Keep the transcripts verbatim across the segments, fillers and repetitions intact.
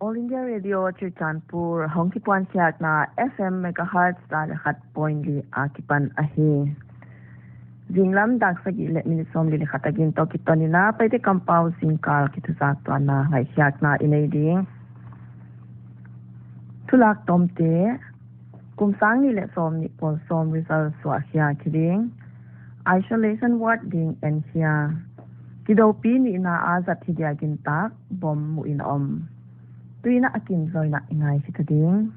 All India Radio Churachandpur hong kipuan khiakna F M megahertz za leh khat point li a kipan ahi. Zinglam dak sagih leh minute sawmli leh khat a gin toh kiton in a, Paite kampau zingkal kithuzak tuanna ngaihkhiakna i nei ding. Thulak tomte, kum sang nih leh sawmnih pawl sawm result suah khiak hi ding. Isolation ward ding en khia. Kidoupi nihna a zat hi dia gintak, bomb muh in om. Tuin a kin zoina i ngai hi ta ding.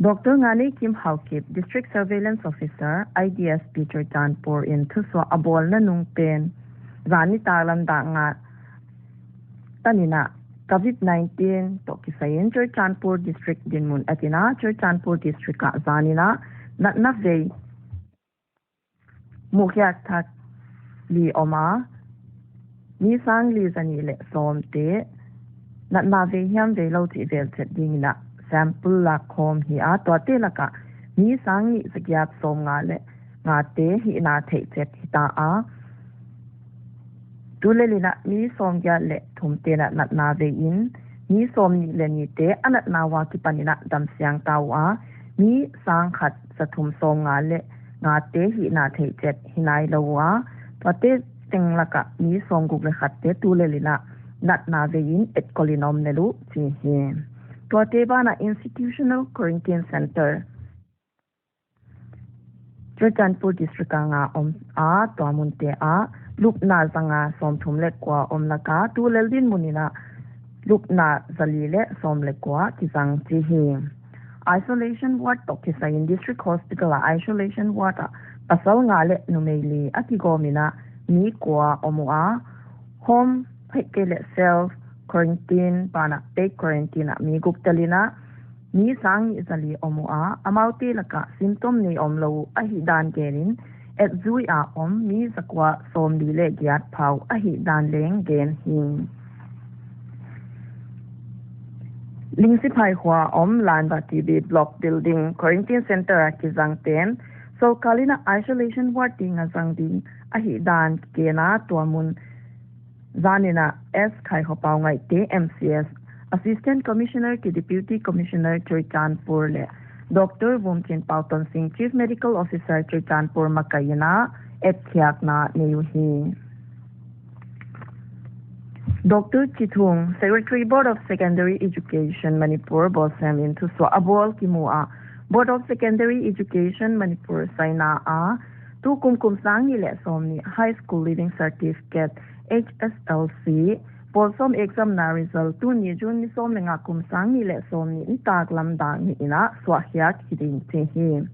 Doctor Nganeikim Haokip, District Surveillance Officer, I D S P Churachandpur in thusuah a bawlna nung pen, zan nitaklam dak nga tan in a, covid nineteen toh kisai in Churachandpur District dinmun et in a, Churachandpur District ah zan in a natna vei muhkhiak thak li om a, mi sang li zanih leh sawmte natna vei hiam veilou chih vel chet ding in a sample lak khawm hi a, tuate lak ah mi sang nih zagiat sawmnga leh ngate hihna theih chet hi ta a. Tulel in a mi sawmgiat leh thumte in a natna vei in, mi sawmnih leh nihte a natna ua kipan in a damsiang ta ua, mi sang khat za thum sawmnga leh ngate hihna theih chet hi nailou ua, tuate teng lak ah mi sawmguk leh khatte tulel in a natna vei in etkol in om lel uh chi hi. Tuate ban ah Institutional Quarantine Center Churachandpur District a nga om a, tua munte ah lupna zanga sawmthum leh kua om lak a, tulel dinmun in a lupna zali leh sawm leh kua kizang chi hi. Isolation ward toh kisai in District Hospital a isolation ward ah pasal nga leh numei li a kigawm in a mi kua om ua, home, hei kei leh self quarantine pan ah paid quarantine ah mi guk tel in a, mi sang nih zali om ua, amaute lak ah symptom nei omlou ahihdan gen in, etzui a om mi zakua sawmli leh giat phau ahihdan leng gen hi. Lingsiphai khua om Lanva T B Block Building Quarantine Center a kizang ten, sorkar in a isolation ward ding a zang ding ahihdan gen a, tua mun zan in a S Khaikhopau Ngaihte M C S, Assistant Commissioner ki Deputy Commissioner Churachandpur leh Doctor Vumchinpau Tonsing, Chief Medical Officer Churachandpur makai in a etkhiakna nei uhi. Doctor Chithung, Secretary Board of Secondary Education Manipur, Bawlsem in thusuah a bawl kimu a, Board of Secondary Education Manipur saina a, tukum kum sang nih leh sawmnih High School Leaving Certificate, H S L C, pawl sawm exam na result tuni June ni sawm leh nga kum sang nih leh sawmnih nitaklam dak nih in a suah khiak hi ding chi hi.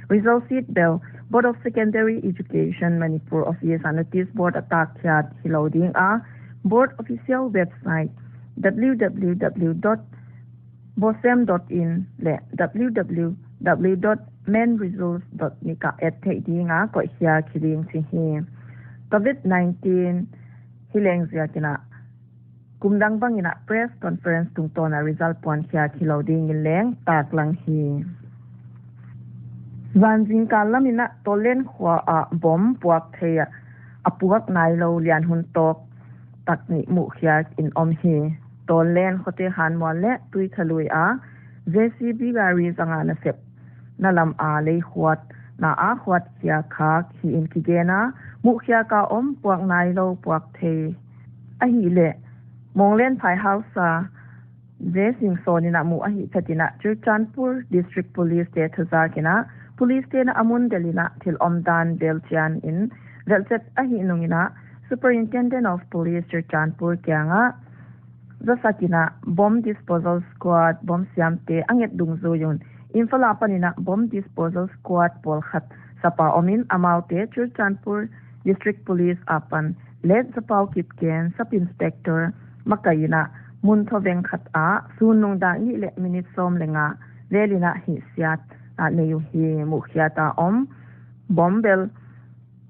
Result sheet bel Board of Secondary Education Manipur office a notice board a tak khiat hilou ding a, board official website W W W dot bawlsem dot in leh W W W dot main results dot nik ah et theih ding a koih khiak hi ding chi hi. Covid nineteen hi leng ziak in a kum dang bang in a press conference tungtawn a result puan khiak hilou ding in leng taklang hi. Zan zingkal lam in a Tawlen khua ah bomb puak thei a, a puak nailou lian hun tawk tak nih muhkhiak in om hi. Tawlen khuate Hanmual leh Tuithalui a J C B gari zanga nasepna lam a lei khuatna a khuat khia khak hi in kigen a, muhkhiak a om puak nailou puak thei ahihleh Monglenphai hausa J Singson in a muh ahih phet in a Churachandpur District Police te thuzak in a, police te'n a mun delh in a thil omdan belchian in velchet ahih nung in a Superintendent of Police Churachandpur kiang ah zasak in a bomb disposal squad, bomb siamte a nget dungzui un Imphal a pan in a bomb disposal squad pawl khat sap a om in, amaute Churachandpur District Police a pan Late Zapau Kipgen, Sub Inspector makai in a mun thoveng khat ah sun nung dak nih leh minute sawm leh nga vel in a hihsiatna nei uhi. Muhkhiak a om bomb bel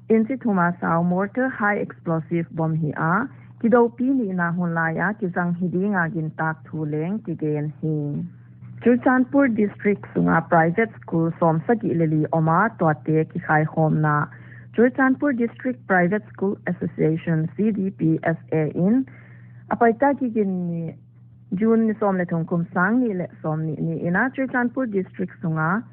inchi thum a sau mortar high explosive bomb hi a, kidoupi nihna hun lai a kizang hi ding a gintak thu leng kigen hi. Churachandpur District sung a private school sawmsagih leh li om a, tuate kikhaikhawmna. Churachandpur District Private School Association, C D P S A in a paita Gigin ni June ni sawm leh thum, kum sang nih leh sawmnih ni in a Churachandpur District sunga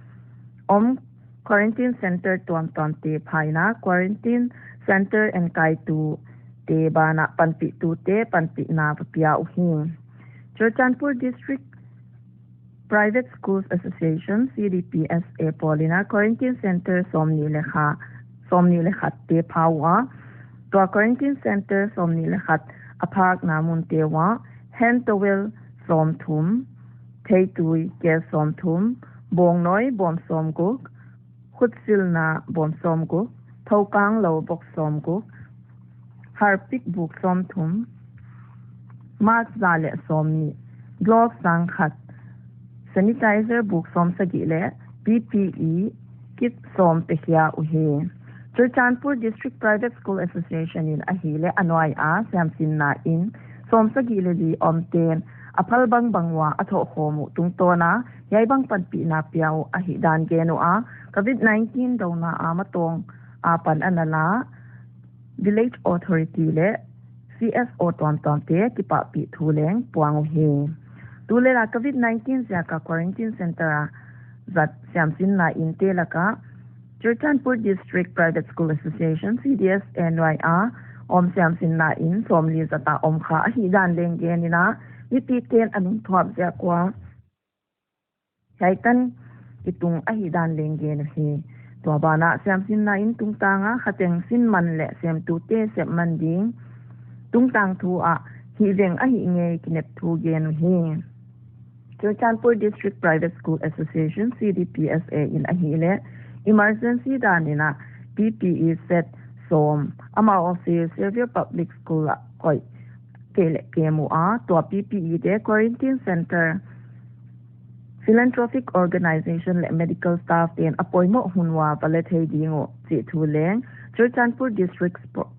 om quarantine center tuamtuamte pha in a quarantine center enkaitu te banah panpihtute panpihna va pia uhi. Churachandpur District Private Schools Association, C D P S A, pawl in a quarantine center sawmnih leh kha, sawmnih leh khat te pha ua. Tua quarantine center sawmnih leh khat a phakna munte uah hand towel sawmthum, theitui kei sawmthum, bawngnoi bawm sawmguk, khutsilna bawm sawmguk, thokanglo box sawmguk, harpic buk sawmthum, mask za leh sawmnih, gloves sangkhat, sanitizer buk sawmsagih leh P P E kit sawm pe khia uhi. Churachandpur District Private School Association in ahihleh a nuai a siamsinna inn sawmsagih leh li omten a phal bangbang ua a thohkhawm uh tungtawn a hiai bang panpihna pia uh ahihdan gen ua, COVID nineteen douna a matawng a pan ana la Village Authority leh C S O tuamtuamte kipahpih thu leng puang uhi. Tulel a COVID nineteen ziaka quarantine center a zat siamsinna innte laka Churachandpur District Private School Association, C D S A, nuai a om siamsinna inn sawmli zata om kha ahihdan leng gen in a, mipiten a nungthuap ziak ua hiai tan kitung ahihdan leng gen uhi. Tua banah siamsinna inn tungtang a khateng sin man leh semtute sep man ding tungtang thu ah hihveng ahih ngei kinep thu gen uhi. Churachandpur District Private School Association, C D P S A, in ahihleh emergency dan in a P P E set sawm amau office Xavier Public School ah koih kei leh kem ua, tua P P E te quarantine center, philanthropic organization leh medical staff ten a poimoh hun ua va la thei ding uh chih thu leng Churachandpur District Spo-,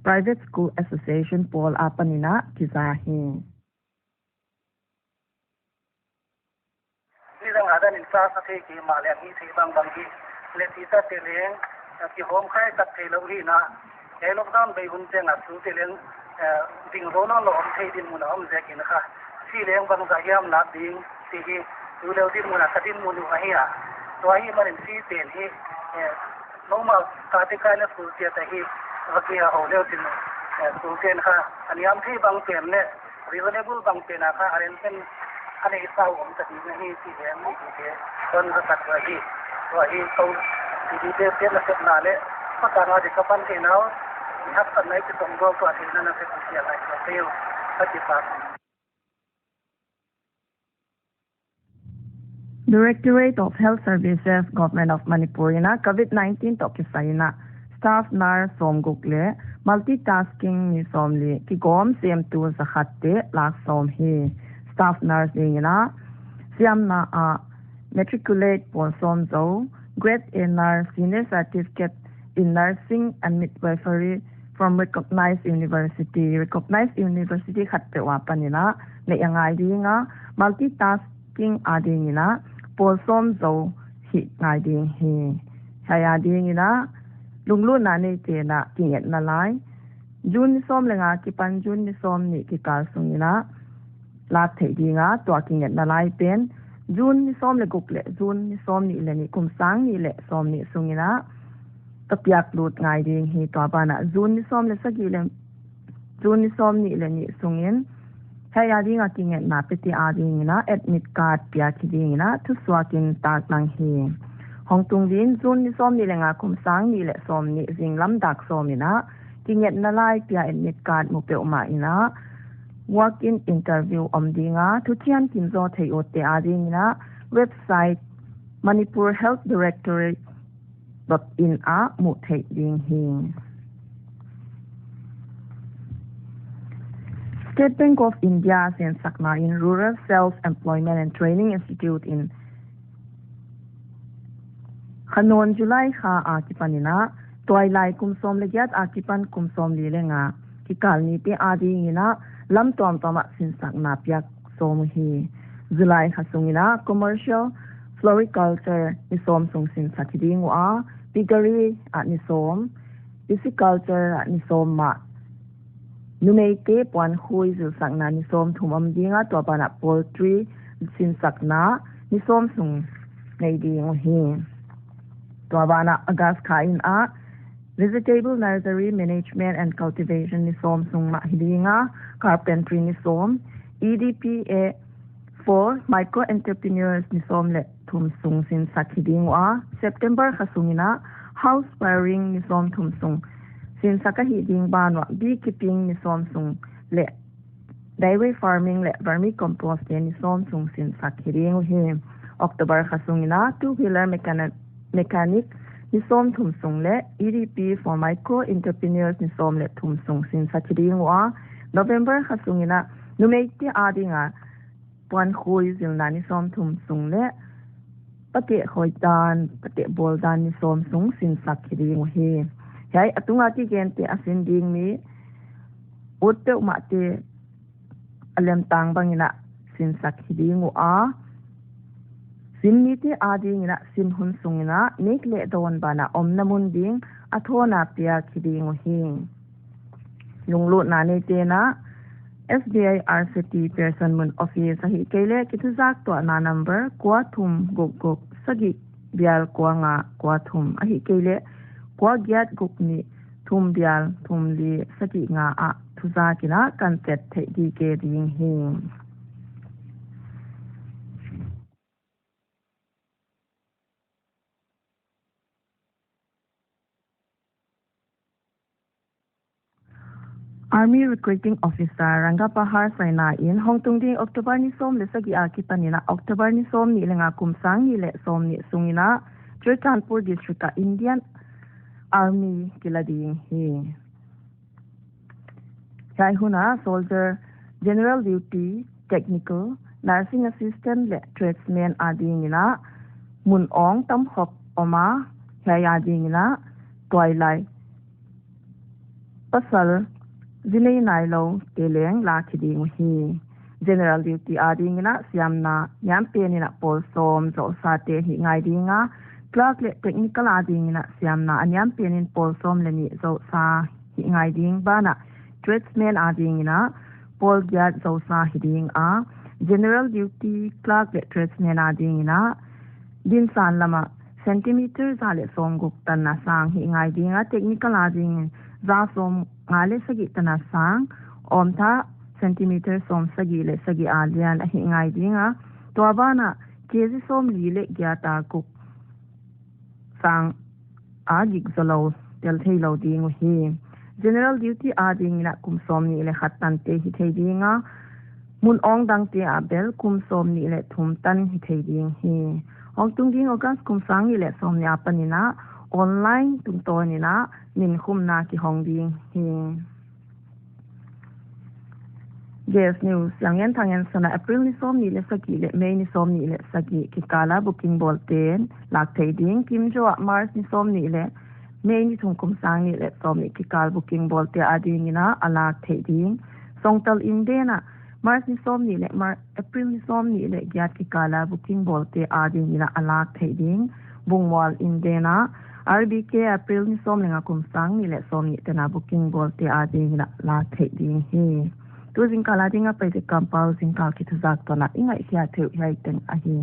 Private School Association pawl apan in a kiza hi. Nidang a dan in sa sa thei kei mahleh a hih theih bangbang hi. Leh teacher te leng, eh, kihawmkhai tak theilou hi in a. Hiai lockdown bei hun chiang a school te leng, eh, ding lou nawnlou om thei dinmun a om ziakin kha. Fee leng bangzah hiam lak ding chih hi. Tulel dinmun a ka dinmun uh ahi a. Tua ahihmanin fee pen hi, eh, normal static a na school chiat ahi. Vaki a hou leu chin, eh, school ten kha. A niam thei bang pen leh reasonable bang pen a kha arrangement a nei sa uh om ta ding ahi chih leng mipite hon zasak uh ahi. Tua hi kou mipite te nasepna leh khosang a di ka pan theihna uh, mi haksatna i kisawm gawp tua theihna nasep uh chiang lai tua teu. Ka kipak. Directorate of Health Services, Government of Manipur in a COVID nineteen toh kisai in a staff nurse sawmguk leh multitasking mi sawmli kigawm semtu zakhat te lak sawm hi. Staff nurse ding in a siamna a matriculate pawl sawm zou, grade A nurse, senior certificate in nursing and midwifery from recognized university, recognized university khat peuh apan in a neih a ngai ding a, multitasking a ding in a pawl sawm zou hih ngai ding hi. Hiai a ding in a lunglutna neite in a kingetna lai June ni sawm leh nga akipan June ni sawmnih kikal sung in a lak theih ding a, tua kingetna lai pen June ni sawm leh guk leh June ni sawmnih leh nih, kum sang nih leh sawmnih sung in a ka piak lut ngai ding hi. Tua banah June ni sawm leh sagih leh June ni sawmnih leh nih sung in hiai a ding a kingetna pete a ding in a admit card piak hi ding in a thusuak in taklang hi. Hongtung din June ni sawmnih leh nga, kum sang nih leh sawmnih zinglam dak sawm in a kingetna lai pia admit card mu peuhmah in a walk-in interview om ding a, thuchian kim zaw thei utte a ding in a website Manipur Health Directorate dot in ah muh theih ding hi. State Bank of India sinsakna in Rural Self Employment and Training Institute in kha nawn July kha akipan in a, tuailai kum sawm leh giat akipan kum sawmli leh nga kikal nite a ding in a lam tuamtuam ah sinsakna piak sawm uhi. July kha sung in a commercial floriculture ni sawm sung sinsak hi ding ua, piggery ah ni sawm, pisciculture ah ni sawm mah, Numeite puankhui zilsakna ni sawmthum om ding a, tua banah poultry sinsakna ni sawm sung nei ding uhi. Tua banah August kha in ah vegetable nursery management and cultivation ni sawm sung mah hi ding a, carpentry ni sawm, E D P A for micro entrepreneurs ni sawm leh thum sung sinsak hi ding ua, September kha sung in ah house wiring ni sawmthum sung sinsak ahi ding ban uah, beekeeping ni sawm sung leh dairy farming leh vermicompost te ni sawm sung sinsak hi ding uhi. October kha sung in ah two wheeler mechani-, mechanic ni sawmthum sung leh E D P for micro entrepreneurs ni sawm leh thum sung sinsak hi ding ua, November kha sung in ah numeite ading a puankhui zilna ni sawmthum sung leh pateh khoih dan, pateh bawl dan ni sawm sung sinsak hi ding uhi. Hiai a tunga kigente a sin ding mi ut peuhmahte a lemtang bang in ah sinsak hi ding ua, sin mite ading in ah sin hun sung in ah nek leh dawn banah omna mun ding a thawn a piak hi ding uhi. Lunglutna neite'n ah S B I R C T Pearson mun office ahihkeileh kithuzak tuahna number kua thum guk guk sagih bial kua nga kua thum ahihkeileh kua giat guk nih thum bial thum li sagih nga ah thuzak in ah kan chet theih gige ding hi. Army Recruiting Officer Rangapahar saina in hongtung ding October ni sawm leh sagih a kipan in ah October ni sawmnih leh nga kum sang nih leh sawmnih sung in ah Churachandpur District ah Indian Army kila ding hi. Hiai hun ah soldier, general duty, technical, nursing assistant leh tradesman ading in ah mun awng tam khop om a, hiai ading in ah tuailai pasal zi nei nailou te leng lak hi ding uhi. General duty ading in ah siamna niam pen in ah pawl sawm zou sa te hih ngai ding a, clerk leh technical ading in ah siamna a niam pen in pawl sawm leh nih zou sa hih ngai ding banah, tradesman ading in ah pawl giat zou sa hi ding a, general duty, clerk leh tradesman ading in ah dinsan lam ah centimeter za leh sawmguk tan a sang hih ngai ding a, technical ading in za sawmnga leh sagih tan a sang, awmtha centimeter sawmsagih leh sagih a lian ahih ngai ding a, tua banah K G sawmli leh giat a guk sang a gik zaw lou tel theilou ding uhi. General duty ading in ah kum sawmnih leh khat tan te hi thei ding a, mun awng dang te ah bel kum sawmnih leh thum tan hi thei ding hi. Hongtung ding August kum sang nih leh sawmnih a pan in ah online tungtawn in ah min khumna kihong ding hi. Gas News, Siangthoh Thangin sana April ni sawmnih leh sagih leh May ni sawmnih leh sagih kikal a booking bawl te'n lak theih ding. Kimjoh ah March ni sawmnih leh May ni thum kum sang nih leh sawmnih kikal booking bawl te ading in ah a lak theih ding. Songtal Inden ah March ni sawmnih leh Mar-, April ni sawmnih leh giat kikal a booking bawl te ading in ah a lak theih ding. Bungmual Inden ah R B K April ni sawm leh nga kum sang nih leh sawmnih tan a booking bawl te ading in ah lak theih ding hi. Tu zingkal ading a Paite kampau zingkal kithuzak tuahna i ngaihkhiak theih uh hiai teng ahi.